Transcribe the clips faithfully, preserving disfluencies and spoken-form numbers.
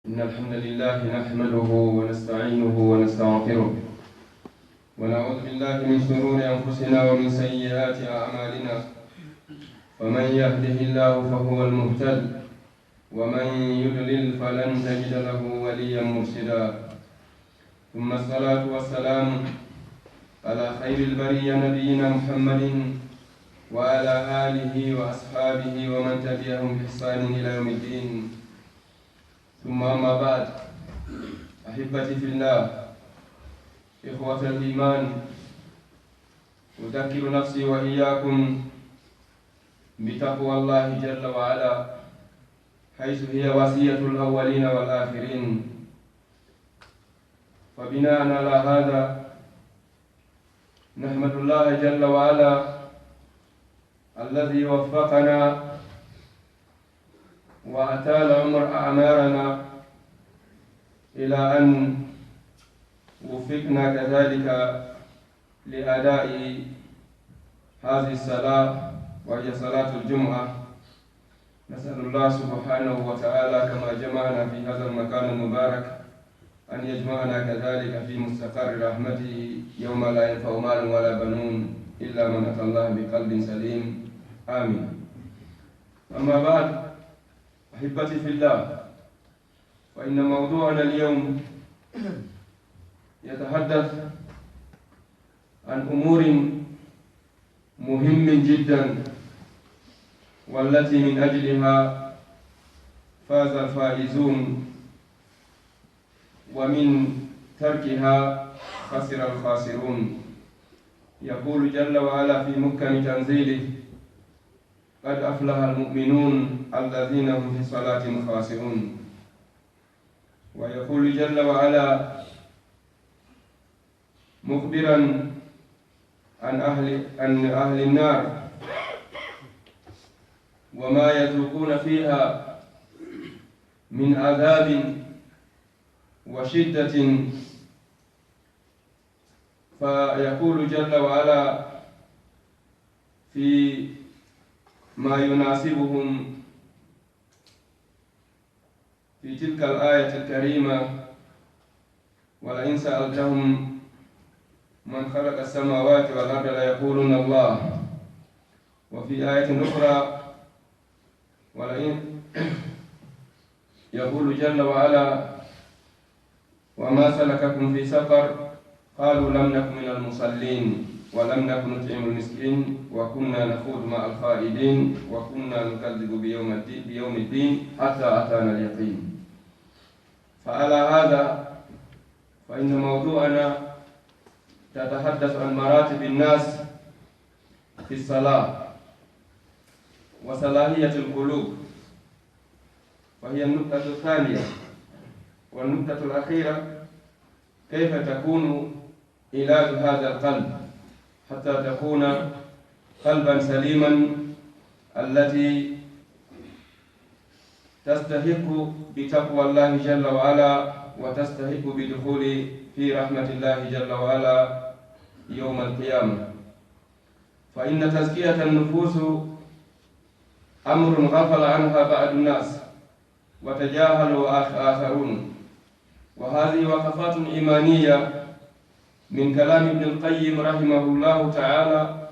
إن الحمد لله نحمده ونستعينه ونستغفره، ونعوذ بالله من شرور أنفسنا ومن سيئات أعمالنا. فمن يهده الله فهو المهتد، ومن يضلل فلن تجد له وليا مرشدا. ثم الصلاة والسلام على خير البرية نبينا محمد وعلى آله وأصحابه ومن تبعهم بإحسان إلى يوم الدين. ثم أما بعد، أحبتي في الله، إخوة الإيمان، أذكر نفسي وإياكم بتقوى الله جل وعلا، حيث هي وصية الأولين والآخرين. فبناء على هذا، نحمد الله جل وعلا الذي وفقنا وأطال عمر أعمارنا إلى أن وفقنا كذلك لأداء هذه الصلاة، وهي صلاة الجمعة. نسأل الله سبحانه وتعالى كما جمعنا في هذا المكان المبارك أن يجمعنا كذلك في مستقر رحمته يوم لا ينفع مال ولا بنون إلا من أتى الله بقلب سليم. آمين. أما بعد، أحبتي في الله، فإن موضوعنا اليوم يتحدث عن أمور مهم جدا، والتي من أجلها فاز الفائزون، ومن تركها خسر الخاسرون. يقول جل وعلا في محكم تنزيله: قد أفلح المؤمنون الذين هم في صلاتهم خاشعون. ويقول جل وعلا مخبرا عن أهل، عن أهل النار وما يذوقون فيها من عذاب وشدة، فيقول جل وعلا فيما يناسبهم في تلك الآية الكريمة: ولئن سألتهم من خلق السماوات والأرض ليقولن الله. وفي آية أخرى: ولئن، يقول جل وعلا: وما سلككم في سقر؟ قالوا لم نك من المصلين ولم نك نطعم المسكين وكنا نخوض مع الخائضين وكنا نكذب بيوم الدين، بيوم الدين حتى أتانا اليقين. فعلى هذا فإن موضوعنا تتحدث عن مراتب الناس في الصلاة وصلاحية القلوب، وهي النقطة الثانية. والنقطة الأخيرة: كيف تكون علاج هذا القلب حتى تكون قلبا سليما التي تستحق بتقوى الله جل وعلا وتستحق بدخول في رحمة الله جل وعلا يوم القيامة. فإن تزكية النفوس أمر غفل عنها بعض الناس وتجاهله آخ-، آخرون. وهذه وقفات إيمانية من كلام ابن القيم رحمه الله تعالى.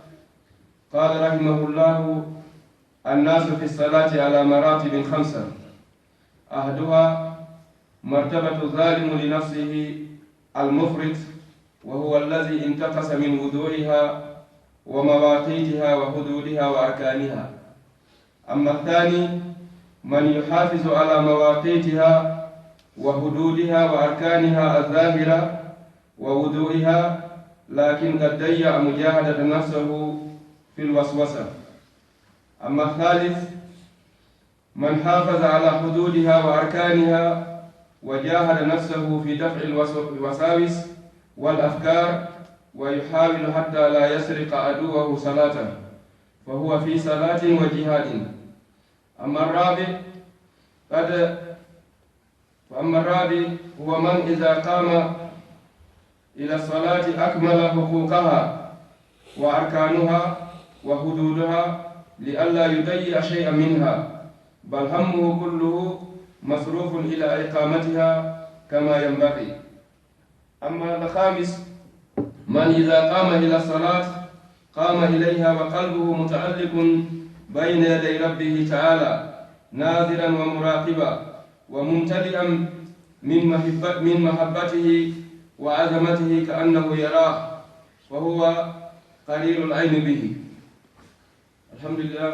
قال رحمه الله: الناس في الصلاة على مراتب خمسة، أحدها مرتبة الظالم لنفسه المفرط، وهو الذي انتقص من وضوئها ومواقيتها وحدودها وأركانها. أما الثاني من يحافظ على مواقيتها وحدودها وأركانها الظاهرة ووضوئها، لكن قد ضيع مجاهدة نفسه في الوسوسة. أما الثالث من حافظ على حدودها وأركانها وجاهد نفسه في دفع الوسو-، الوساوس والأفكار ويحاول حتى لا يسرق عدوه صلاته، فهو في صلاة وجهاد. أما الرابع قد، فأما الرابع هو من إذا قام إلى الصلاة أكمل حقوقها وأركانها وحدودها لئلا يضيع شيئا منها، بل همه كله مصروف إلى إقامتها كما ينبغي. أما الخامس، من إذا قام إلى الصلاة قام إليها وقلبه متعلق بين يدي ربه تعالى، ناظرا ومراقبا، وممتلئا من محبة-، من محبته وعظمته كأنه يراه، وهو قرير العين به. Alhamdulillah,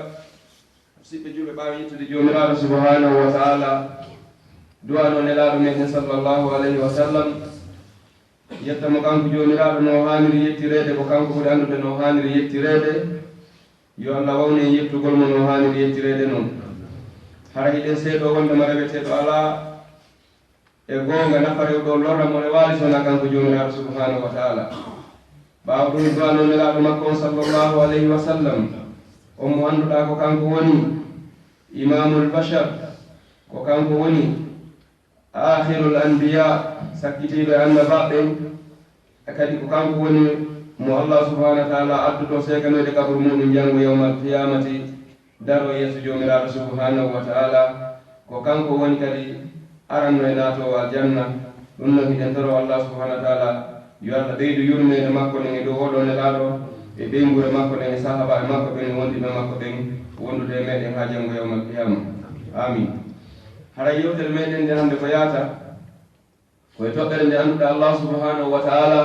siɓɓe julɓe, ɓaawo yettude Joomiraaɗo subhanahu wa ta'ala, du'ano Nelaaɗo meɗen sallallahu alayhi wa sallam, yetta mo kanko Joomiraaɗo no haaniri yettireede, ko kanko ɓuri anndude no haaniri yettireede. Yo Allah wawnu en yettugol mo no haaniri yettireede non. Hara hiɗen seedoo wonde mo reweteeɗo alaa e goonga nafa rewɗo lorra mo rewaali sona kanko Joomiraaɗo subhanahu wa ta'ala. Ɓaawo ɗum du'ano Nelaaɗo makko on sallallahu alayhi wa sallam, on mo annduɗaa ko kanko woni Imaamul Bashar, ko kanko woni Aakhirul Anbiya, sakkitiiɗo e annabaaɓe ɓen, e kadi ko kanko woni mo Allah subhanahu wa ta'ala addoto seekanoyde kaburu muɗum janngo yawmal qiyamati, daro yeeso Joomiraaɗo subhanahu wa ta'ala. Ko kanko woni kadi aranno e naatoowo aljanna. Ɗum noon hiɗen toro Allah subhanahu wa ta'ala yo Allah ɓeydu yurmeende makko nden e dow oɗo Nelaaɗo, e ɓeynguure makko nden e sahaabaaɓe makko ɓen e wondiɓe makko ɓen, wondude e meɗen haa janngo yawmal qiyama. Amin. Haray yewtere meɗen nde hannde ko yaata ko e toɓɓere nde annduɗaa Allah subhanahu wa ta'ala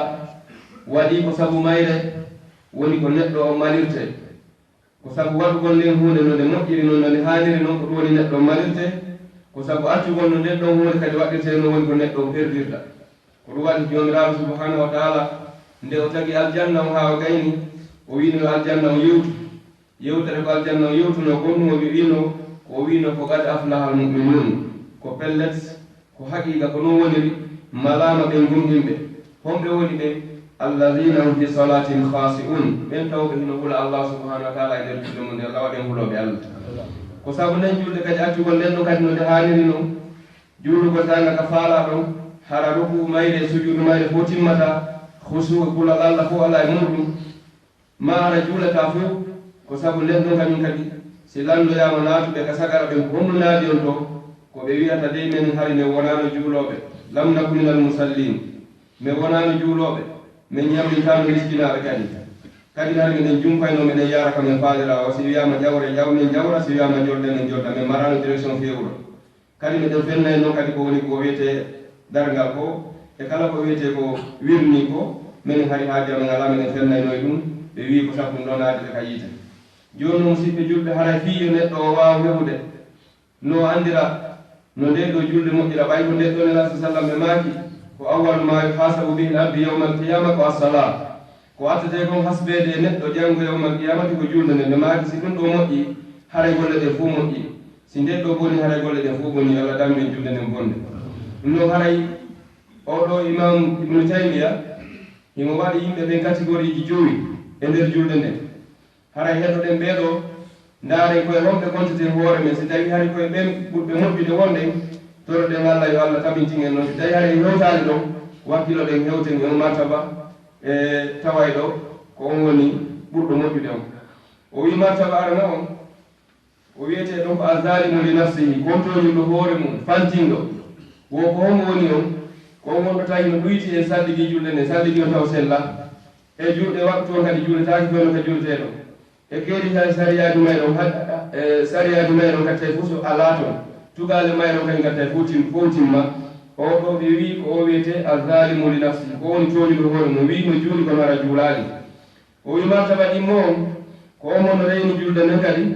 waɗi ko sabu mayre woni ko neɗɗo on malirte. Ko sabu waɗugol nden huunde no nde moƴƴiri non, no nde haaniri non, ko ɗum woni neɗɗo on malirte. Ko sabu accugol no nden ɗon huunde kadi waɗirtee non woni ko neɗɗo on perdirta. Ko ɗum waɗi Joomiraaɗo subhanahu wa ta'ala nde o tagi aljanna on haa o gayni, o wi'no yo aljanna on yewtu. Yewtere ko aljanna on yewtunoo kon ɗum o wi'no, ko o wi'no ko qad aflahal mu'minun. Ko pellet, ko haqiiqa, ko non woniri, malaama ɓen gomɗinɓe. Honɓe woni ɓen? Alladhina hum fi salatihim khashi'un. Ɓen tawɓe hino hula Allah subhanahu wa ta'ala e nder julde mum nden, Allah waɗen hulooɓe Allah. Ko sabu nden julde kadi accugol nden ɗon kadi no nde haaniri non. Juulugol daanga ka faalaa ɗon, hara ruku'u mayre e sujuudu mayre fof timmataa, khushu'u e kulol Allah fof alaa e muɗum. Ma hara juulataa fof, ko sabu nden ɗon kañum kadi, si lanndoyaama naatuɓe ka sagara ɓen ko honɗum naadi on to, ko ɓe wi'ata dey men hari men wonaano juulooɓe, lam naku minal musallin, men wonaano juulooɓe, men ñammintaano miskinaaɓe kadi. Kadi hari meɗen jumpayno meɗen yaara ka men faalira o, si wi'aama ƴawre ƴaw men ƴawra, si wi'aama jolde men jolda, men maraano direction fewuɗo. Kadi meɗen fennay non kadi ko woni ko wiyetee darngal ko, e kala ko wiyetee ko wirnii ko, menen hari haaju amen alaa, meɗen fennayno e ɗum, ɓe wi'i ko sabu ɗum ɗon naati ɓe ka yiite. Jooni non, musiɓɓe julɓe, haray fii yo neɗɗo o waaw heɓude no anndira no ndee ɗoo julde moƴƴira, ɓay ko ndee ɗoo Nelaaɗo sallam ɓe maaki, ko awwalu maa yuhaasabu bihil abdu yawmal qiyaama ko as-salaa. Ko attetee kon hasbeede e neɗɗo janngo yawmal qiyaamati ko julde nden. Ɓe maaki, si ɗum ɗoo moƴƴii, haray golle ɗen fow moƴƴii. Si ndee ɗoo bonii, haray golle ɗen fow bonii. Allah dandu en julde nden bonde. Ɗum ɗoo haray oo ɗoo Imam Ibnu Taymiya himo waɗi yimɓe ɓen catégorie ji jowi e nder julde nden. Haray heɗoɗen ɓee ɗoo, ndaaren ko e honɓe kontetee hoore men. Si tawii hari ko e ɓen ɓurɓe moƴƴude wonɗen, toroɗen Allah yo Allah tabintin en non. Si tawii hari en hewtaali ɗon, wakkiloɗen hewten e on martaba, e tawayɗo ko on woni ɓurɗo moƴƴude on. O wi'i martaba arano on, o wi'etee ɗon ko azzalimu li nafsihi, ko on tooñuɗo hoore mum, fantinɗo. Wo ko homo woni on? Ko on wonɗo tawi no ɗuyti en salligi julde nden, salligi on taw sella. E julɗe waktu on kadi juuletaake fewndo ka juuletee ɗon. E keeri hay sariyaaji mayre on, had-, e sariyaaji mayre on kadi tawi fof so alaa toon. Tugaale mayre on kadi kadi tawi fof tim-, fof timma. Oo ɗoo ɓe wi'i ko o wi'etee azzalimu li nafsihi, ko woni tooñuɗo hoore mum, wi'i no juuli kono hara juulaali. O wi'i martaba ɗimmo on, ko on mo no reyni julde nden kadi.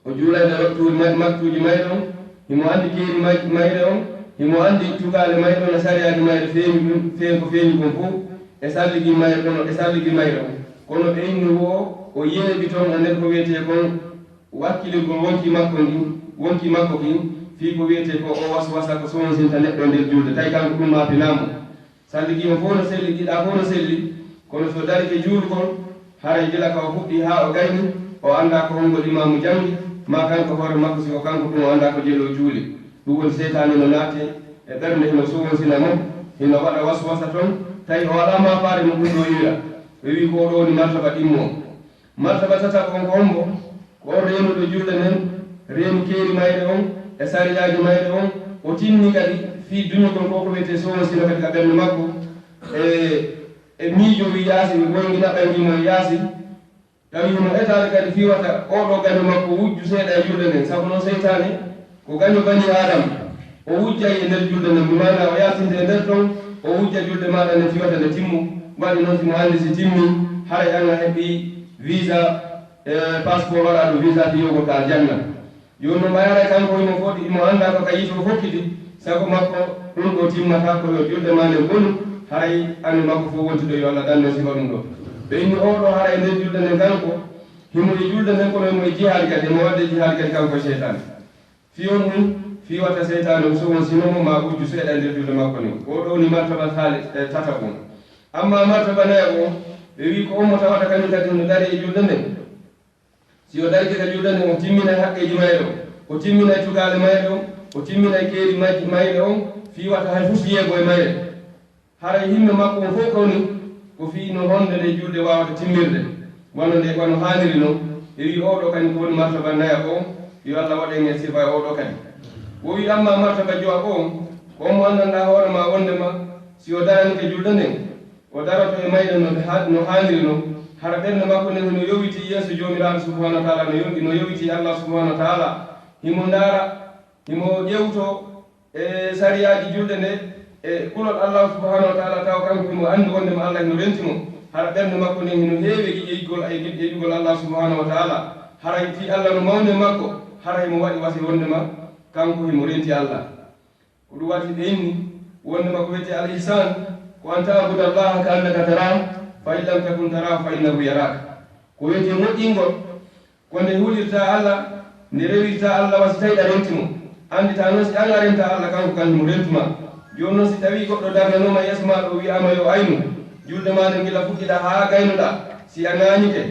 O juulayno waktuuji may-, maktuuji mayre on, himo anndi keeri may-, mayre on, himo anndi tugaale mayre on e sariyaaji mayre feeñi ɗum, fee-, ko feeñi kon fof, e salligi mayre on, e salligi mayre on. Kono ɓe inni wo o yeeɓi toon e nder ko wiyetee kon wakkilirgol wonki makko ngin, wonki makko kin, fii ko wiyetee ko o waswasa ko sowonsinta neɗɗo nder julde, tawi kanko ɗum maa finaamo. Salligi on fof no selli, giɗaa fof no selli, kono so darike juulgol, haray gila ka o fuɗɗii haa o gayni, o anndaa ko hongol imaamu janngi, maa kanko hoore makko, si ko kanko tun o anndaa ko jelo juuli. Ɗum woni seytaane no naati e ɓernde, hino sowonsina mo, hino waɗa waswasa ton, tawi o alaa maafaare mo ɗum ɗoo iwira. Ɓe wi'i ko o ɗoo woni martaba ɗimmo. Martaba tataɓo on ko hombo? Ko on reenuɗo julde nden, reeni keeri mayre on, e sariyaaji mayɗe on, o tinni kadi fii duñugol ko ko wiyetee sowon sino kadi ka ɓernde makko, e, e miijo wi yaasi, woyngi naɓɓangi mo e yaasi, tawi himo etaade kadi fii wata oo ɗoo gaño makko wujju seeɗa e julde nden, sabu non seytaane ko gaño bani Aadama, o wujjay e nder julde nden, bi maanaa o yaltinte e nder ton, o wujja julde maaɗa nden fii wata nde timmu, waɗi non si mo anndi si timmi, haray an a heɓii visa, e passeport waɗaaɗo visa fii yogol ka aljanna. Jooni non ɓay haray kanko himo foti, himo anndaa ko ka yiite o fokkiti, sago makko ɗun ɗoo timmataa ko yo julde maa nden bonu, haray an e makko fow wonti ɗoo, yo Allah danno sifa ɗun ɗoo. Ɓe inni oo ɗoo haray nder julde nden kanko, himo e julde nden kono himo e jihaadi kadi, himo waɗde jihaadi kadi kanko e seytaane. Fii on ɗun, fii wata seytaane o sowon sino mo maa wujju seeɗa e nder julde makko nden. Oo ɗoo woni martaba haali, e, tataɓo on. Ammaa martaba nayaɓo on, ɓe wi'i ko on mo tawata kañun kadi hino darii e julde nden. Si o darike ka julde nden, o timminay haqqeeji mayɗo, o timminay tugaale mayɗo, o timminay keeri maj-, mayɗo on, fii wata hay fus yeebo e mayre. Haray himme makko on fow kawni ko fii no honde nde julde waawata timmirde, wano nde, wano haaniri non. Ɓe wi'i oo ɗoo kañun ko woni martaba nayaɓo on, yo Allah waɗu en e sifa e oo ɗoo kadi. O wi'i ammaa martaba jowaɓo on, ko on mo anndanɗaa hoore maa wondema si o daranike julde nden, o daroto e mayre no ha-, no haaniri non. Hara ɓernde makko nden hino yowitii yeeso Joomiraaɗo Subhaanahu wa Ta'aalaa, no yowi-, no yowitii Allah Subhaanahu wa Ta'aalaa. Himo ndaara, himo ƴewtoo e sariyaaji julde nde, e kulol Allah Subhaanahu wa Ta'aalaa, tawa kanko himo anndi wondema Allah hino renti mo. Hara ɓernde makko nden hino heewi e yiɗugol, e yiɗ-, e yiɗugol Allah Subhaanahu wa Ta'aalaa. Haray fii Allah no mawni e makko, hara himo waɗi wasi wondema kanko himo renti Allah. Ko ɗun waɗi ɓe inni wondema ko wiyetee al-ihsan, ko an ta'buda Allaha ka annaka tarahu, fa in lam takun tarahu, fa innahu yaraka. Ko wiyetee moƴƴingol, ko nde hulirtaa Allah, nde rewirtaa Allah wa si tawii ɗa renti mo. Annditaa non si an a rentaa Allah, kanko kan himo rentu maa. Jooni non si tawii goɗɗo darnanoo ma yeeso maa ɗoo, wi'aa ma yo aynu, julde maa nden gila fuɗɗiɗaa haa gaynuɗaa, si a ŋaañike,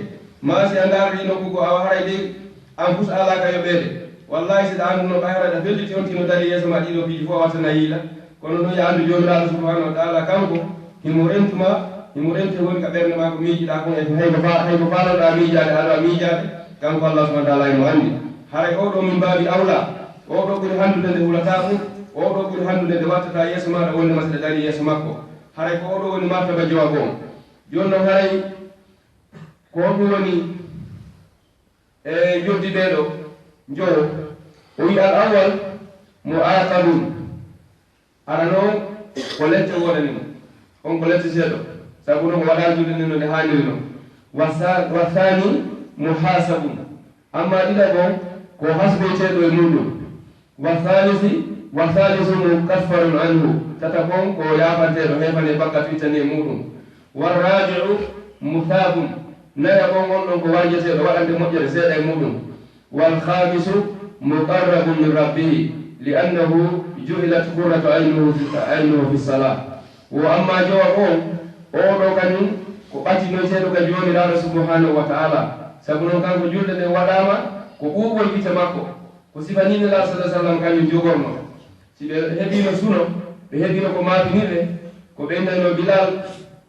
maa si a ndaarrii nokku goo, awa haray dey an fus a alaa ka yoɓeede. Wallaahi, si ɗa annduno ɓay haray ɗa felliti on tigi no darii yeeso maa, ɗii ɗoo piiji fow a wattanay yiila. Kono non yo a anndu Joomiraaɗo Subhaanahu wa Ta'aalaa kanko, himo rentu maa, himo renti ko woni ka ɓernde maa, ko miijiɗaa kon, e hay ko fa-, hay ko faaloɗaa miijaade, a alaa miijaade, kanko Allah Subhaanahu wa Ta'aalaa himo anndi. Haray oo ɗoo min baabi awlaa, oo ɗoo ɓuri hanndude nde hulataa ɗun, oo ɗoo ɓuri hanndude nde wattataa yeeso maaɗa wonde ma si ɗa darii yeeso makko. Haray ko oo ɗoo woni martaba jowaɓo on. Jooni non haray ko honɗun woni e njoddi ɓee ɗoo njowo? O wi'i, al awwal mu'aqabun. Arano on ko lette woodani mo. On ko lette seeɗa. Sabu non o waɗaa julde nden no nde haaniri non. Wa sa-, wa thani muhasabun. Ammaa ɗiɗaɓo on ko hasboyteeɗo e muɗum. Wa thalisi, wa thalisu mukaffarun anhu. Tataɓo on ko yaafanteeɗo, heefane bakkatu ittani e muɗum. Wa rabi'u muthabun. Nayaɓo on, on ɗon ko warjeteeɗo, waɗante moƴƴere seeɗa e muɗum. Wal khamisu muqarrabun min rabbihi, li annahu ju'ilat qurratu aynuhu fi, aynuhu fi salah. Wo amma jowaɓo on, oo ɗoo kañun ko ɓatinoyteeɗo ka Joomiraaɗo Subhaanahu wa Ta'aalaa. Sabu non kanko julde nden waɗaama ko ɓuuɓol gite makko. Ko sifa nii Nelaaɗo sallallaahu alayhi wa sallam kañun jogorno. Si ɓe heɓiino suno, ɓe heɓiino ko maapini ɓe, ko ɓe innanoo Bilaal,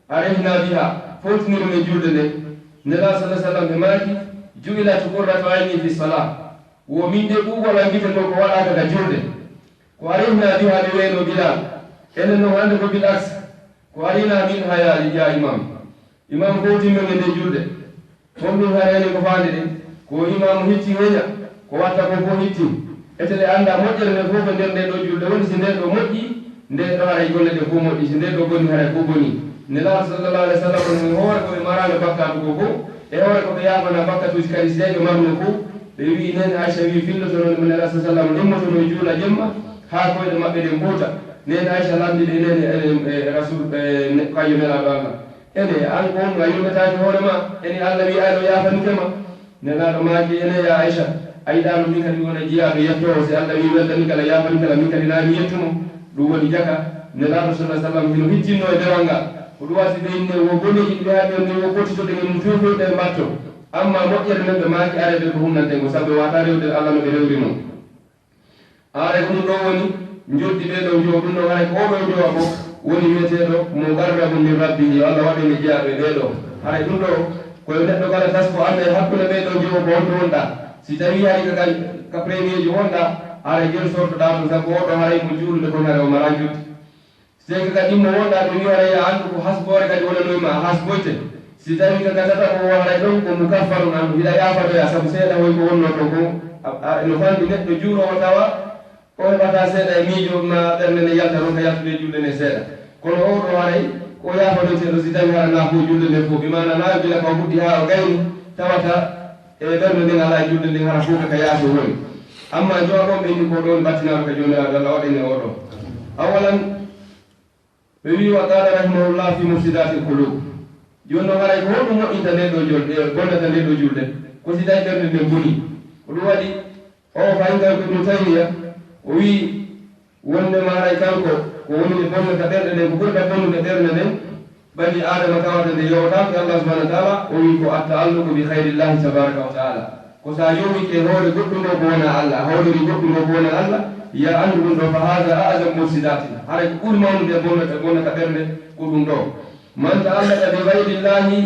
"Arihna biha, fowtinir men julde nden." Nelaaɗo sallallaahu alayhi wa sallam ɓe maaki, "Ju'ilat qurratu ayni fi salah." Wo min de ɓuuɓol an gite ngol ko waɗaaka ka julde. Ko "Arihna biha" ɓe weenoo Bilaal. Enen non hannde ko bil aks. Ko "Arina minha ya, ya imam." Imam, fowtin men e nde julde. Honɗun hara enen ko faande ɗen? Ko imaamu hitti weña, ko watta kon fow hitti. Etele annda moƴƴere nden fow ko nder nde ɗoo julde woni. Si nde ɗoo moƴƴi, nde ɗoo haray golle ɗen fow moƴƴi. Si nde ɗoo boni, haray fow boni. Nelaaɗo sallallaahu alayhi wa sallam on e hoore ko ɓe maraano bakkaatu goo fow, e hoore ko ɓe yaafana bakkatuuji kadi si tawi ɓe marno fow. Ɓe wi'i, Neene Aysa wi'i, fillotono mo Nelaaɗo sallallaahu alayhi wa sallam, ɗimmotono juula jemma haa koyɗe maɓɓe ɗen buuta. Neene Aysa lamndi ɓe, Neene, e, e Rasul, e, ne-, kanko Nelaaɗo Allah. Ene, an ko honɗun, a yurmetaake hoore maa? Ene, Allah wi'aano yaafanike ma? Nelaaɗo maaki, ene, ya Aysa, a yiɗaano min kadi mi wona jiyaaɗo yettoowo, si Allah wi'i weltanike la, yaafanike la, min kadi naa mi yettu mo? Ɗun woni jaka. Nelaaɗo sallallaahu alayhi wa sallam hino hittinno e dewal ngal. Ko ɗun waɗi ɓe inni wo boneeji ɗi ɓe haɗi on ɗin, wo pottitoɗen e mun few few ɗe mbatto. Amma moƴƴere nden ɓe maaki, aree ɓe ko hunnanten ko, sabu ɓe waawataa rewde Allah no ɓe rewri non. Haray ko ɗun ɗoo woni njoddi ɓee ɗoo njowo. Ɗun ɗon haray ko oo ɗoo njowo fow woni wi'eteeɗo muqarrabun min rabbihi, yo Allah waɗu en e jeyaaɓe ɓee ɗoo. Haray ɗun ɗoo ko yo neɗɗo kala tasko annda e hakkunde ɓee ɗoo njowo ko honto wonɗaa. Si tawii hari ka, ka, ka premier ji wonɗaa, Haray joni sortoɗaa ɗum, sabu oɗo haray mo juulude kon haray o maraa julde. Si tawi ka ɗimmo wonɗaa ɗum, yo haray a anndu ko hasboore kadi wonanoy ma, a hasboyte. Si tawi ka gatata ko haray ɗon ko mukaffarun anhu, hiɗa yaafanoya, sabu seeɗa hoy ko wonnoo ɗon ko, a, a, no fanɗi neɗɗo juuroowo tawa o heɓata seeɗa e miijo ma ɓernde nde yalta ɗon ka yaltude julde nde seeɗa. Kono oɗo haray ko yaafanoyteeɗo si tawi hara na fof julde nde fof, bi maana na gila ko fuɗɗi haa o gayni, tawata e ɓernde nden alaa e julde nden hara fof ka yaasi o woni. Amma jowa ɓon ɓe ni ko ɗon battinaaɗo ka Joomiraaɗo Allah waɗani oɗo. Awalan, ɓe wi wa qala rahimahullah fi mufsidatil qulub. Jooni noon haray ko honɗum moƴƴinta nde ɗo julde, bonnata nde ɗo julde? Ko si tawi ɓernde nden boni. Ko ɗum waɗi o fayinta ko Ibnu Taymiya, o wi wonde ma haray kanko ko woni e bonnata ɓerɗe nden, ko ɓurata bonnude ɓernde nden, bani Aadama tawata nde yowotaako e Allah subhanahu wa taala, o wi ko at-ta'alluqu bi ghayrillahi tabaraka wa taala. Ko sa yowike hoore goɗɗum ɗo ko wona Allah, a hawriri goɗɗum ɗo ko wona Allah, ya anndu ɗum ɗo, fa haza a'zamu mufsidatin. Haray ko ɓuri mawnude e bonnata, bonnata ɓernde ko ɗum ɗo. Man ta'allaqa bi ghayrillahi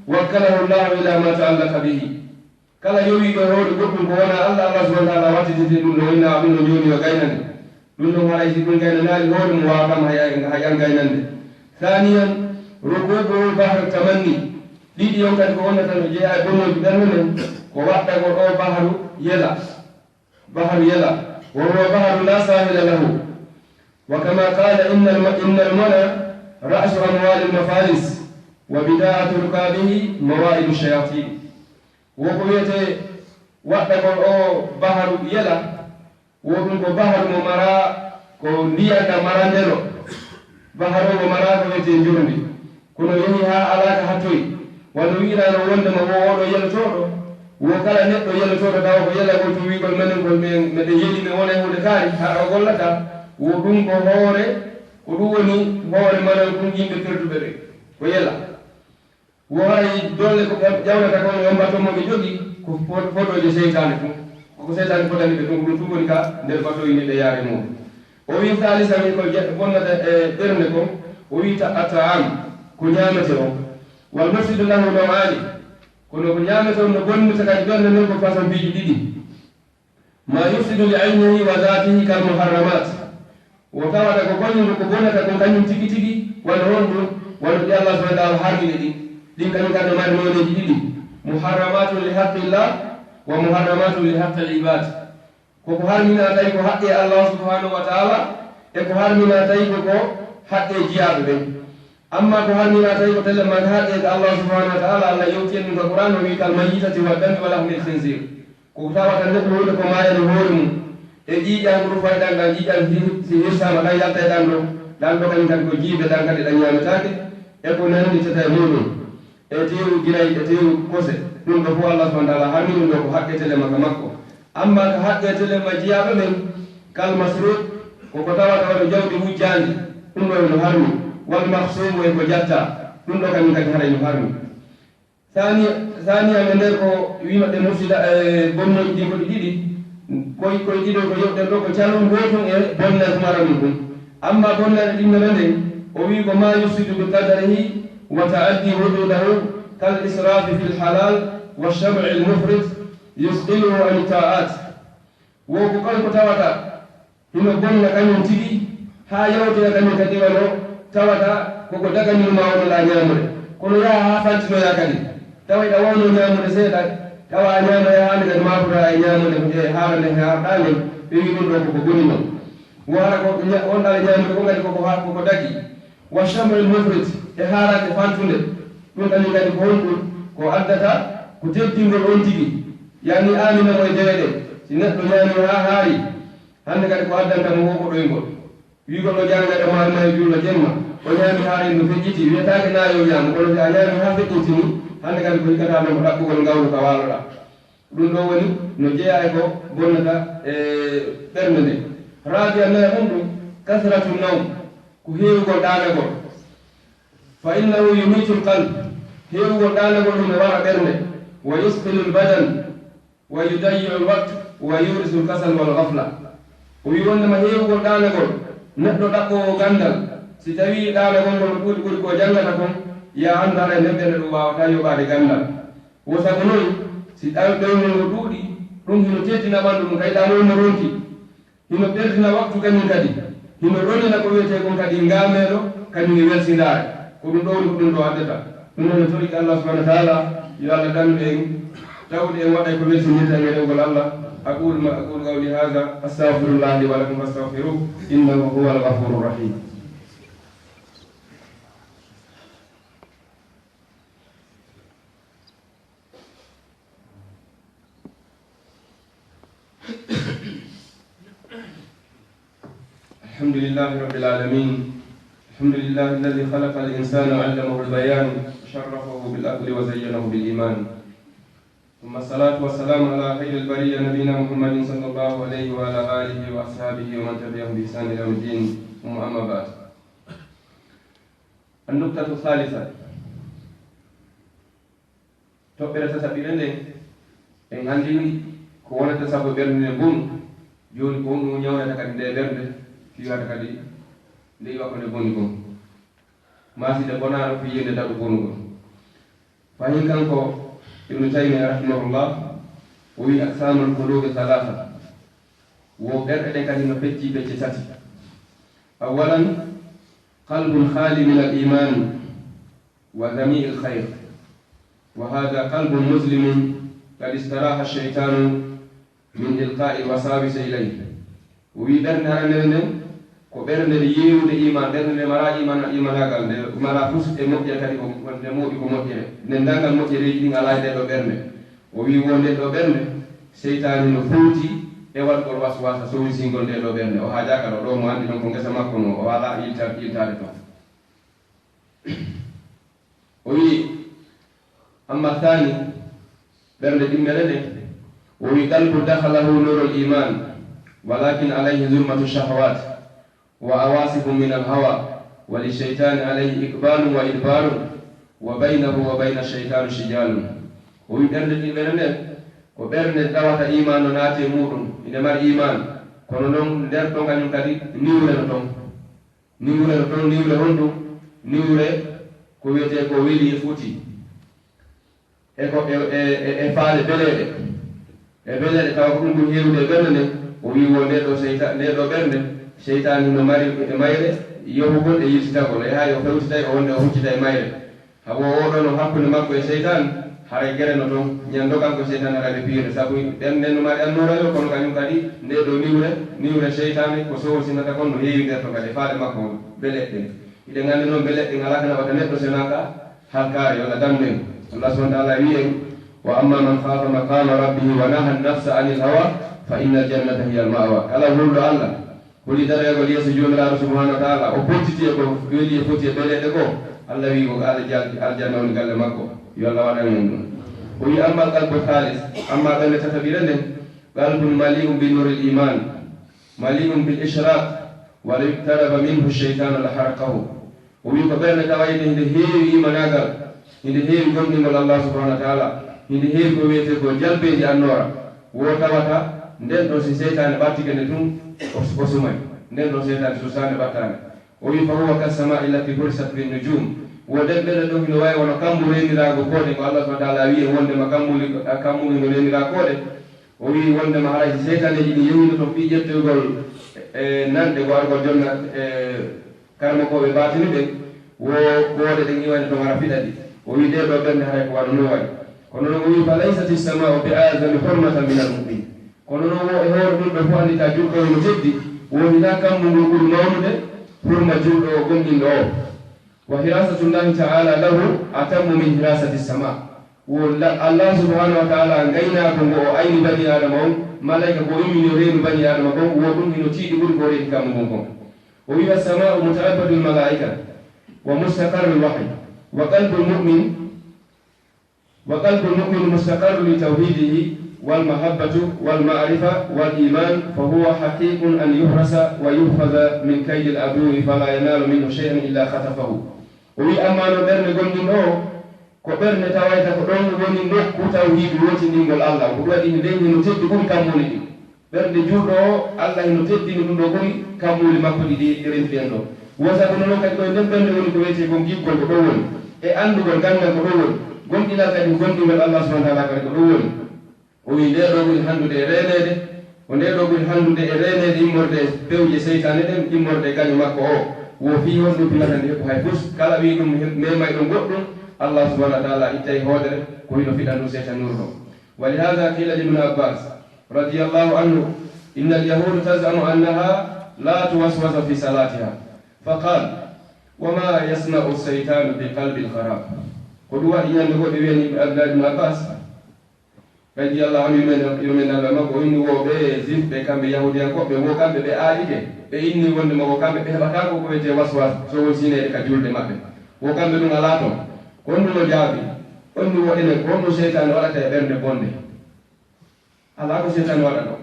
wakkalahu Allahu ila ma ta'allaqa bihi. Kala yowiiɗo e hoore goɗɗum ko wona Allah, Allah subhanahu wa taala wattitinte ɗum ɗo, inna ɗum no jooni yo gaynane. Ɗum ɗon haray si ɗum gaynanaali hoore mum waawata mo hay, hay an gaynande. Thaniyan, rukubuhu bahra tamanni. Ɗiɗi on kadi ko wonnata no jeyaa e bonnooji ɓernde nden, ko waɗɗagol o baharu yela. Baharu yela. Wa huwa baharu la sahila lahu. Wa kama qala innal ma-, innal mana ra'su amwalil mafalis wa bida'atu rukabihi mawa'idu shayatin. Wo ko wiyetee waɗɗagol o baharu yela, wo ɗum ko baharu mo maraa ko ndiyan ɗan maraa ndelo. Baharu mo maraa ko wiyetee njorndi. Kono yehi haa alaa ka hattoyi. Wano wi'iraano wondema wo oɗo yelotooɗo, wo kala neɗɗo yelotooɗo tawa ko yelagol tun wi'gol menen ko men, meɗen yeli men wona e huunde kaari, hara o gollataa. Wo ɗum ko hoore, ko ɗum woni hoore manan ɗum yimɓe perduɓe ɓe. Ko yela. Wo haray dolle ko ƴaw-, ƴawnata kon e on baton mo ɓe jogii, ko fo-, fotooje seytaane tun. Ko ko seytaane fotani ɓe tun, ko ɗum tun woni ka nder batoyi ni ɓe yaare mum. O wi, thalisan, ko je-, bonnata e ɓernde kon, o wi ta-, at-ta'am, ko ñaamete on. Wal mufsidu lahu naw'ani, kono ko ñaamete on no bonnirta kadi ɓernde nden ko façon piiji ɗiɗi. Ma yufsidu li aynihi wa dhatihi kal muharramat. Wo tawata ko kañum ko bonata kon kañum tigi tigi, wano honɗum? Wano ɗi Allah subhanahu wa ta'ala harmini ɗin. Ɗin kañum kadi no mari nooneeji ɗiɗi. Muharramatun li haqqillah wa muharramatun li haqqil ibad. Ko ko harminaa tawi ko haqqe Allah subhanahu wa ta'ala, e ko harminaa tawi ko ko haqqe jiyaaɓe ɓen. Amma ko harminaa tawi ko telle ma ka haqqe ka Allah subhanahu wa ta'ala, Allah yewti en ɗum ka Qur'an, o wi kal mayyitati wa dami wa lahmil khinzir. Ko tawata neɗɗo woni ko maayani hoore mum, e ƴiiƴan ko rufayɗan ɗan, ƴiiƴan si, si hirsaama ɗan yaltay ɗan ɗo, ɗan ɗo kañum kadi ko jiibe ɗan kadi ɗan ñaametaake, e ko nannditata e muɗum, e teewu giray, e teewu kose, ɗum ɗo fof Allah subhanahu wa ta'ala harmi ɗum ɗo ko haqqe telle ma ka makko. Amma ka haqqe telle ma jiyaaɓe ɓen, kal masruq, ko ko tawata wano jawdi wujjaandi, ɗum ɗo no harmi, wal mahsubu e ko jatta, ɗum ɗo kañum kadi haray no harmi. Thani-, thaniyan e nder ko wiima ɗe mufsida, e bonnooji ɗi ko ɗi ɗiɗi. Koy, koye ɗiɗo ko yewɗen ɗo ko calol gootun e bonnal mara mum ɗum. Amma bonnal e ɗimmere nden, o wii ko ma yufsidu bi qadarihi wa ta'addi hududahu kal israfi fil halal wa shab'il mufrit yusqiluhu an ta'at. Wo ko kanko tawata hino bonna kañum tigi, haa yawtoya kañum kadi wano tawata koko daganino ma wonnoɗaa ñaamude. Kono yaha haa faltinoya kadi, tawa iɗa wawno ñaamude seeɗa, tawa a ñaamaya haande kadi maakotoɗaa e ñaamude e haarande he haarɗaa ngol, ɓe wi ɗum ɗo koko boni non. Wo hara ko ña-, wonɗaa e ñaamude ko kadi koko ha-, koko dagi. Wa sham'il mufrit, e haarande fantunde. Ɗum kañum kadi ko honɗum? Ko addata ko teddingol on tigi. Yani Amina mo e dewe ɗen. Si neɗɗo ñaami haa haari, hannde kadi ko addanta mo wo ko ɗoyngol. Wiigol o jannga ɗo ma ma e juulo jemma, o ñaami haa renndo feƴƴiti, wiyetaake na yo ñaamu, kono si a ñaami haa feƴƴintini, hannde kadi ko hikkataa ɗon ko ɗaɓɓugol ngawru ka waaloɗaa. Ɗum ɗo woni no jeyaa e ko bonnata e ɓernde nde. Raabi'a, nayaɓun ɗum, kasratu nawm, ko heewugol ɗaanagol. Fa innahu yumitul qalb, heewugol ɗaanagol ɗum e wara ɓernde. Wa yusqilul badan, wa yudayyi'ul waqt, wa yurisul kasal wal ghafla. O wi wondema heewugol ɗaanagol, neɗɗo ɗaɓɓoowo ganndal, si tawii ɗaanagol ngol no ɗuuɗi ɓuri ko janngata kon, ya anndu haray nden ɓernde ɗum waawataa yoɓaade ganndal. Wo sabu non, si ɗaw-, ɗoyngol ngol ɗuuɗi, ɗum hino teddina ɓanndu mum, kay ɗaanol no ronki. Hino perdina waktu kañum kadi. Hino ronina ko wiyetee kon kadi ngaameelo, kañum e welsindaare. Ko ɗum ɗo woni ko ɗum ɗo addata. Ɗum noon, mi torike Allah subhanahu wa taala, yo Allah dandu en, tawde en waɗay ko welsinirta en e rewgol Allah. أقول ما أقول قولي هذا، أستغفر الله لي ولكم فاستغفروه، إنه هو الغفور الرحيم. الحمد لله رب العالمين. الحمد لله الذي خلق الإنسان وعلمه البيان وشرفه بالعقل وزينه بالإيمان. ثم الصلاة والسلام على خير البرية نبينا محمد صلى الله عليه وعلى آله وأصحابه ومن تبعهم بإحسان إلى يوم الدين. ثم أما بعد. النقطة الثالثة. Toɓɓere tataɓire nden, en anndini ko wonata sabu ɓernde nden bonu. Jooni ko honɗum ñawnata kadi nde ɓernde, fii wata kadi nde iwa ko nde boni kon. Maa si nde bonaano fii yo nde daɗu bonugol. Fahin kanko Ibnu Taymiya rahimahullah, o wi'i: أقسام القلوب ثلاثة. Wo ɓerɗe ɗen kadi no pecci pecce tati. أولا، قلب خال من الإيمان وجميع الخير، وهذا قلب مسلم قد استراح الشيطان من إلقاء الوساوس إليه. O wi'i ɓernde haranere nden ko ɓernde nde yeewunde iman, ɓernde nde mara iman, imanaagal, nde mara fus e moƴƴere kadi ko, nde moƴƴi ko moƴƴere. Nde ndangal moƴƴereeji ɗin alaa e nde ɗo ɓernde. O wi'i wo nde ɗo ɓernde, seytaane no fowti e waɗugol waswasa sowisingol nde ɗo ɓernde. O haajaaka ɗo, ɗo mo anndi ɗon ko ngesa makko no, o alaa ilta-, iltaade ton. O wi'i, أما الثاني، ɓernde ɗimmere nde, o wi'i: قلب دخله نور الإيمان، ولكن عليه ظلمة الشهوات، وعواصف من الهوى، وللشيطان عليه إقبال وإدبار، وبينه وبين الشيطان شجال. O wi'i ɓernde ɗimmere nde, ko ɓernde tawata iman no naati e muɗum, ine mari iman, kono non nder ton kañum kadi niwre no ton. Niwre no ton, niwre honɗum? Niwre ko wiyetee ko weli e foti. E ko e, e, e, e faale beleeɗe. E beleeɗe tawa ko ɗum ɓuri heewde e ɓernde nden. O wi'i wo nde ɗo seyta-, nde ɗo ɓernde, seytaani no mari e mayre yohugol e yiltitagol. E hay o fewtitay o wonde o huccita e mayre. Habo o ɗon o hakkunde makko e seytaane, haray gere no ton, ñande kanko e seytaane haray ɓe piyirde. Sabu ɓen nden no mari annoora yo, kono kañum kadi nde ɗo niwre, niwre seytaane ko sowosinata kon no heewi nder ton kadi e faale makko on, beleeɗe ɗen. Hiɗen anndi noon beleeɗe ɗen alaa ka naɓata neɗɗo si wonaa ka halkaare, yo Allah dandu en. Allah subhanahu wa ta'ala wi'i en, وأما من خاف مقام ربه ونهى النفس عن الهوى فإن الجنة هي المأوى. Kala hulɗo Allah, holi daroyagol yeeso Joomiraaɗo subhaanahu wa ta'aala, o pottiti e ko weli e foti e beleeɗe goo, Allah wi'i ko alja-, aljanna woni galle makko. Yo Allah waɗan en ɗum. O wi'i, أما القلب الثالث، amma ɓernde tataɓire nden, قلب مليء بنور الإيمان، مليء بالإشراق، ولو اقترب منه الشيطان لحرقه. O wi'i ko ɓernde tawayde hinde heewi imanaagal, hinde heewi gomɗingol Allah subhaanahu wa ta'aala, hinde heewi ko wiyetee ko jalbeeji annoora, wo tawata nden ɗon si seytaane ɓattike nde tun, o, o sumay. Nden ɗon seytaane susaande ɓattaande. O wi'i, فهو كالسماء التي برزت بالنجوم. Wo nden ɓernde ɗon hino wayi wano kammu reeniraago koode, ko Allah subhaanahu wa ta'aala wi'i wondema kammu, kammu hino reeniraa koode. O wi'i wondema haray si seytaneeji ɗin yehiino ton fii ƴettugol, e, nanɗe ko argol jonna, e, karamokooɓe baatini ɓen, wo koode ɗen iwani ton hara fiɗa ɗi. O wi'i ɗee ɗoo ɓernde haray ko wano non wayi. Kono non o wi'i, فليست السماء بأعظم حرمة من المؤمن. Kono non wo e hoore ɗum ɗo fof anndi ka julɗo hino teddi, wo hinaa kammu ngun ɓuri mawnude hurma julɗo o gomɗinɗo o. وحراسة الله تعالى له أتم من حراسة السماء. Wo la-, Allah subhaanahu wa ta'aala ngaynaako ngo o ayni banii Aadama on, malaa'ika ko immini o reenu banii Aadama kon, wo ɗum hino tiiɗi ɓuri ko o reeni kammu ngun kon. O wi'i, السماء متعبد الملائكة ومستقر الوحي، وقلب المؤمن، وقلب المؤمن مستقر لتوحيده والمحبة والمعرفة والإيمان، فهو حقيق أن يحرس ويحفظ من كيد العدو، فلا ينال منه شيئا إلا خطفه. O wi'i, ammaa no ɓernde gomɗinɗo o, ko ɓernde tawayta ko ɗon woni nokku tawhiidu wootindingol Allah. Ko ɗum waɗi nden hino teddi ɓuri kammuuli ɗin. Ɓernde juulɗo o, Allah hino teddini ɗum ɗo ɓuri kammuuli makko ɗi ɗi rentuɗen ɗo. Wo sabu non kadi ko e nden ɓernde woni ko wiyetee kon giggol ko ɗon woni. E anndugol ganndal ko ɗon woni. Gomɗinal kadi ko gomɗingol Allah subhaanahu wa ta'aala kadi ko ɗon woni. O wi'i, ndee ɗoo ɓuri hanndude e reeneede, Ko nde ɗo ɓuri hanndude e reeneede immorde e pewje seytaane ɗen, immorde e gaño makko o. Wo fii honɗum pinata nde heɓu hay fus. Kala wii ɗum he-, memay ɗum goɗɗum, Allah subhanahu wa ta'ala ittay hoodere, ko hino fiɗa ɗum seytaane nuru ɗo. ولهذا قيل لابن عباس رضي الله عنه: إن اليهود تزعم أنها لا توسوس في صلاتها، فقال: وما يصنع الشيطان بقلب خراب؟ Ko ɗum waɗi ñande goɗɗo wiyani Abdullah ibn Abbas, radiyallahu anhu, yurmeende, yurmeende Allah e makko, o inni wo ɓe juifɓe, kamɓe yahudiyankooɓe, wo kamɓe ɓe aaƴike, ɓe inni wonde mo ko kamɓe ɓe heɓata ko ko wiyetee waswas, so won siineede ka julde maɓɓe. Wo kamɓe ɗum alaa toon. Ko honɗum o jaabi? O inni wo enen, ko honɗum seytaane waɗata e ɓernde bonde? Alaa ko seytaane waɗa ɗo.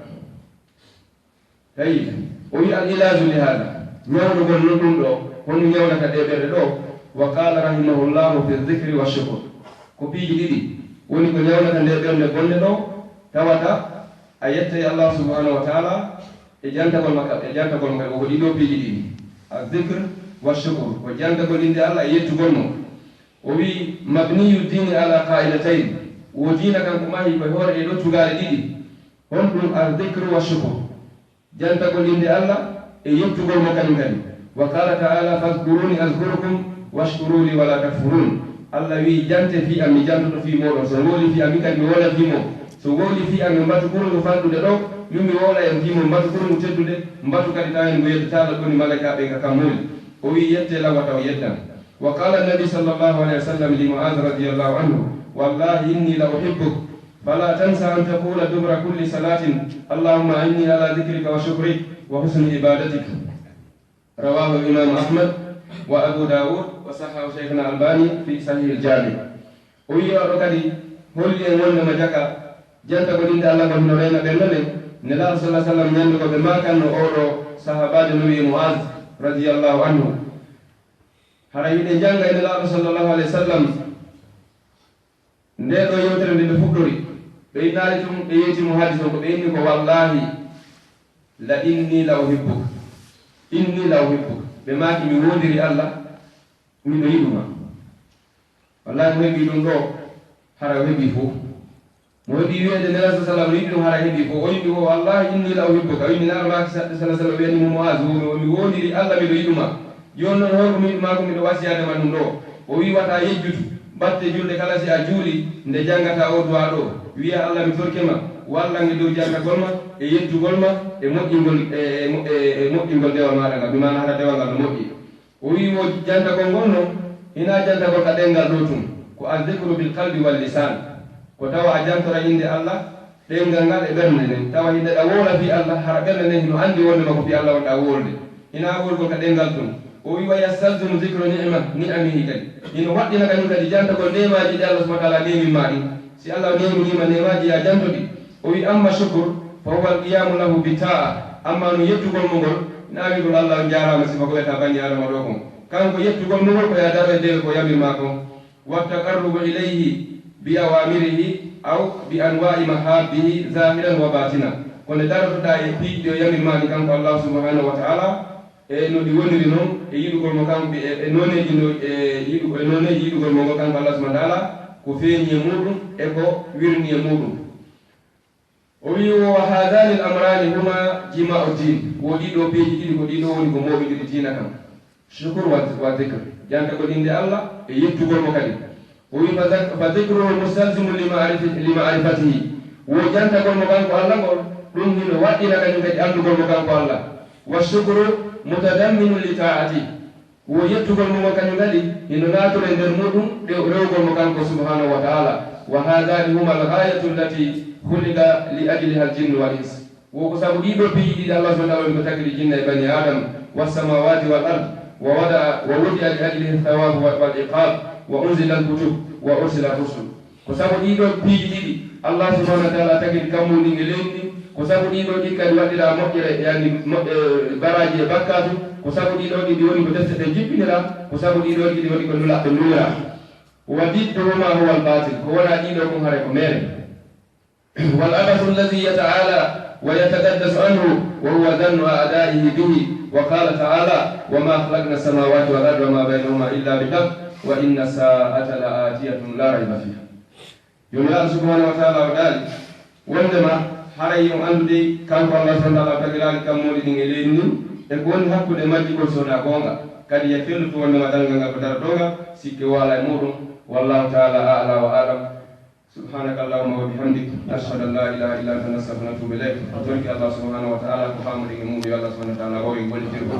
Tawi, o wi'i, al ilaaju li haada, ñawndagol non ɗum ɗo, honɗum ñawnata ɗee ɓerɗe ɗo? Wa qaala rahimahullahu fi dhikri wa shukur. Ko piiji ɗiɗi woni ko ñawnata ndee ɓernde bonde ɗo, tawata a yettay Allah subhanahu wa ta'ala e jantagol makka, e jantagol makka, ko ɗiɗo piiji ɗiɗi. Al dhikr wa shukur, ko jantagol innde Allah e yettugol mo. O wi'i, mabniyu diini ala qaa'idatayn, wo diina kan ko mahi ko e hoore ɗee ɗo tugaale ɗiɗi. Honɗum? Al dhikru wa shukur. Jantagol innde Allah e yettugol mo kañum kadi. Wa qaala ta'ala, fadhkuruni adhkurkum washkuru li wala takfurun. Allah wi'i, jante fii am, mi jantoto fii mooɗon. So wowli fii am, min kadi mi wowla fii mon. So wowli fii am, yo mbatu ɓurungu fanɗude ɗo, min mi wowla en fii mon, mbatu ɓurungu teddude, mbatu kadi tawa en ngu yeddataa Allah, woni malaykaaɓe ka kammuuli. O wi'i, yette lan wata o yeddan. وقال النبي صلى الله عليه وسلم لمعاذ رضي الله عنه: والله إني لأحبك، فلا تنس أن تقول دبر كل صلاة: اللهم أعني على ذكرك وشكرك وحسن عبادتك. رواه الإمام أحمد وأبو داود وصححه شيخنا الألباني في صحيح الجامع. O wi'i oɗo kadi holli en wonde mo jaka jantagol innde Allah ngol hino reena ɓernde men. Nelaaɗo sallallahu alaihi wasallam ñande ko ɓe maakanno oɗo sahaabaajo no wi'ee Mu'az radiyallahu anhu. Hara hiɗen jannga e Nelaaɗo sallallahu alaihi wasallam nde ɗo yewtere nde ɓe fuɗɗori. Ɓe innaali tun, ɓe yeeti mo hadis on, ko ɓe inni ko, wallahi, la inni la uhibbuka. Inni la uhibbuka. Ɓe maaki, mi woondiri Allah, miɗo yiɗu ma. Wallahi, mo heɓi ɗum ɗo, hara o heɓi fof. Mo heɓi wi'eede Nelaaɗo sallallahu alaihi wasallam yiɗi ɗum, hara heɓi fof. O yimɓe o, wallahi inni la uhibbuka. O yimɓe Nelaaɗo maaki sallallahu alaihi wasallam wi'ani mo Mu'az, o, mi woondiri Allah, miɗo yiɗu ma. Jooni noon, hoore ko mi yiɗu ma ko, miɗo wasiyaade ma ɗum ɗo. O wi'i, wata yejjutu. Batte julde kala si a juuli, nde janngata o du'a ɗo, wi'a, Allah, mi torike ma, wallan e dow jantagol ma, e yettugol ma, e moƴƴingol, e, e mo-, e, e moƴƴingol dewal maaɗa ngal. Bi maana hara dewal ngal no moƴƴi. O wi'i wo jantagol ngol noon, hinaa jantagol ka ɗemngal ɗo tun, ko azzikru bil qalbi wal lisan. Ko tawa a jantora innde Allah, ɗemngal ngal e ɓernde nden. Tawa hiɗa ɗa wowla fii Allah, hara ɓernde nden hino anndi wonde ma ko fii Allah wonɗaa wowlude. Hinaa wowlugol ka ɗemngal tun. O wi'i, wa yastalzimu zikru ni'ma, ni'amihi kadi. Hino waɗɗina kañum kadi jantagol neemaaji ɗi Allah subhanahu wa ta'ala neemii ma ɗin. Si Allah neeminii ma neemaaji, yo a janto ɗi. O wi'i, amma shukur, fa huwa al-qiyamu lahu bi ta'a. Amma no yettugol mo ngol, na wi'ugol Allah on jaaraama sifa ko wiyata bani Adama ɗo kon. Kanko yettugol mo ngol ko yo a daro e dewe ko yamir ma kon. Wa taqarrubu ilayhi bi awamirihi aw bi anwa'i mahabbihi zahiran wa batina. Ko nde darotoɗaa e piiji ɗi o yamir ma ɗi kanko Allah subhanahu wa ta'ala, e no ɗi woniri non, e yiɗugol mo kanko, e, e nooneeji no, e yiɗu-, e nooneeji yiɗugol mo ngol kanko Allah subhanahu wa ta'ala, ko feeñi e muɗum, e ko wirni e muɗum. O wi'i, wa haadani al-amrani huma jima'u din. Wo ɗiɗo piiji ɗiɗi ko ɗiɗo woni ko mooɓindiri diina kan. Shukur wa, wa dhikr. Jantagol innde Allah e yettugol mo kadi. O wi'i, fa dhak-, fa dhikruhu mustalzimun li ma'rifi-, li ma'rifatihi. Wo jantagol mo kanko Allah ngol, ɗum hino waɗɗina kañum kadi anndugol mo kanko Allah. Wa shukru mutadamminun li ta'atihi. Wo yettugol mo ngol kañum kadi, hino naatore nder muɗum ɗe rewugol mo kanko subhanahu wa ta'ala. Wa hadhani huma al-ghayatu allati khuliqa li ajliha al-jinnu wal ins. Wo ko sabu ɗiɗo piiji ɗiɗi Allah subhanahu wa ta'ala woni ko tagiri jinna e bani Adam, was samawati wal ard, wa wada, wa wudi'a li ajlihi thawabu wal, wal iqab, wa unzila al-kutub, wa ursila rusul. Ko sabu ɗiɗo piiji ɗiɗi, Allah subhanahu wa ta'ala tagiri kammuuli ɗin e leydi ndin. Ko sabu ɗiɗo ɗiɗi kadi waɗira moƴƴere, yani, mo-, e, baraaji e bakkaatu. Ko sabu ɗiɗo ɗiɗi woni ko defte ɗen jippinira. Ko sabu ɗiɗo ɗiɗi woni ko nulaaɓe nulira. Wa didduhuma huwa al-batil. Ko wona ɗiɗo kon haray ko meere. Wal abathu alladhi yata'ala wa yataqaddasu anhu wa huwa dhannu a'da'ihi bihi. Wa qala ta'ala, wa ma khalaqna as-samawati wal arda wa ma baynahuma illa bil haqq wa inna as-sa'ata la atiyatun la rayba fiha. Joomiraaɗo subhanahu wa ta'ala o daali wondema Haray yo anndude kanko Allah subhanahu wa ta'ala tagiraaki kammuuli ɗin e leydi ndin, e ko woni hakkunde majji kon so wonaa goonga. Kadi yo fellutu wonndema darngal ngal ko darngal goonga, sikke wala e muɗum. Wallahu ta'ala a'la wa a'lam. Subhanaka Allahumma wa bihamdik, nashhadu an la ilaha illa anta, nastaghfiruka wa natubu ilayk. Torki Allah subhanahu wa ta'ala ko faamuɗen e muɗum, yo Allah subhanahu wa ta'ala waw en gollitirde.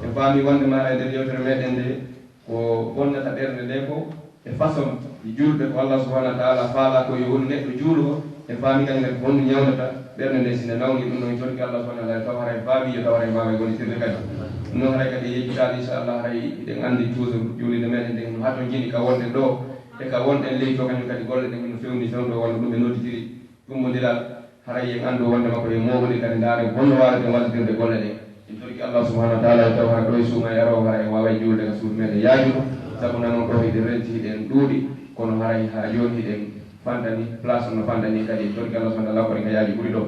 En faami wonndema e nder yewtere meɗen nde, ko bonnata ɓernde nde ko e façon julɓe ko Allah subhanahu wa ta'ala faala ko yo woni neɗɗo juuluɗo, en faami kadi kadi ko honɗum ñawnata ɓernde nde si nde nawni. Ɗum noon torki Allah subhanahu wa ta'ala taw haray faami, yo taw haray mbaawa gollitirde kadi. Ɗum noon haray kadi yejjitaade, inchallah, haray hiɗen anndi toujours juulirde meɗen nden no hatonjini ka wonɗen ɗo e ka wonɗen ley to, kañum kadi golle ɗen hino fewndi fewndo wano ɗum ɓe nodditiri tummbondiral. Haray en anndu wonndema ko e mooɓondir kadi ndaaren honno waawirɗen wallitirde golle ɗen. En torki Allah subhanahu wa ta'ala e taw hara ɗo e suuma e aroo hara en waaway juulde ka suudu meɗen yaajuɗo. Sabu nano ɗo hiɗen renti hiɗen ɗuuɗi, kono haray haa jooni hiɗen fanɗani, place no fanɗani kadi. En torki Allah subhanahu wa ta'ala ko ɗen ka yaaji ɓuri ɗo.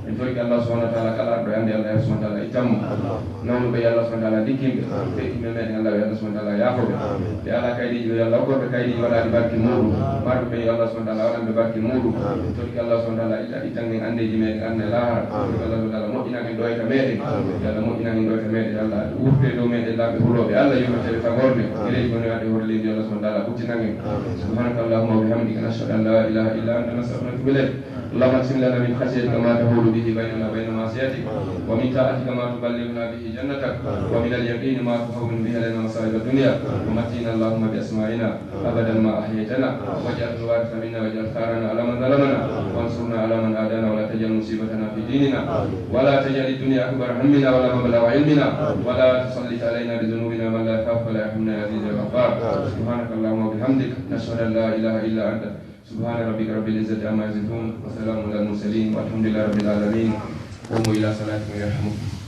En torki Allah subhanahu wa ta'ala kala arɗo e annde Allah subhanahu wa ta'ala ittanmo. Nawnuɓe yo Allah subhanahu wa ta'ala dikkinɓe. Feƴƴiiɓe meɗen Allah yo Allah subhanahu wa ta'ala yaafoɓe. Ɓe alaa kaydiiji ɓe yo Allah hokkorɓe kaydiiji waɗaaɗi barke muɗum. Marɓe ɓe yo Allah subhanahu wa ta'ala waɗanɓe barke muɗum. En torki Allah subhanahu wa ta'ala itta, ittan en anndeeji meɗen aduna e laahara. En torki Allah subhanahu wa ta'ala moƴƴinan en ɗo e ka meɗen. Yo Allah moƴƴinan en ɗo e ka meɗen. Allah wurte dow meɗen laamɓe hulooɓe Allah yurmeteeɓe tagorɓe. Gereeji woni waɗde hoore leydi yo Allah subhanahu wa ta'ala ɓuttinan en. سبحانك اللهم وبحمدك، نشهد أن لا إله إلا أنت، نستغفرك ونتوب إليك. اللهم اقسم لنا من خشيتك ما تحول به بيننا وبين معصيتك، ومن طاعتك ما تبلغنا به جنتك، ومن اليقين ما تهون به علينا مصائب الدنيا، ومتعنا اللهم بأسماعنا أبدا ما أحييتنا، واجعله الوارث منا، واجعل ثارنا على من ظلمنا، وانصرنا على من عادانا، ولا تجعل مصيبتنا في ديننا، ولا تجعل الدنيا أكبر همنا ولا مبلغ علمنا، ولا تسلط علينا بذنوبنا من لا يخافك ولا يرحمنا يا عزيز يا غفار. سبحانك اللهم وبحمدك، نشهد أن لا إله إلا أنت، سبحان ربك رب العزة عما يصفون، وسلام على المرسلين، والحمد لله رب العالمين. قوموا إلى صلاتكم يرحمكم.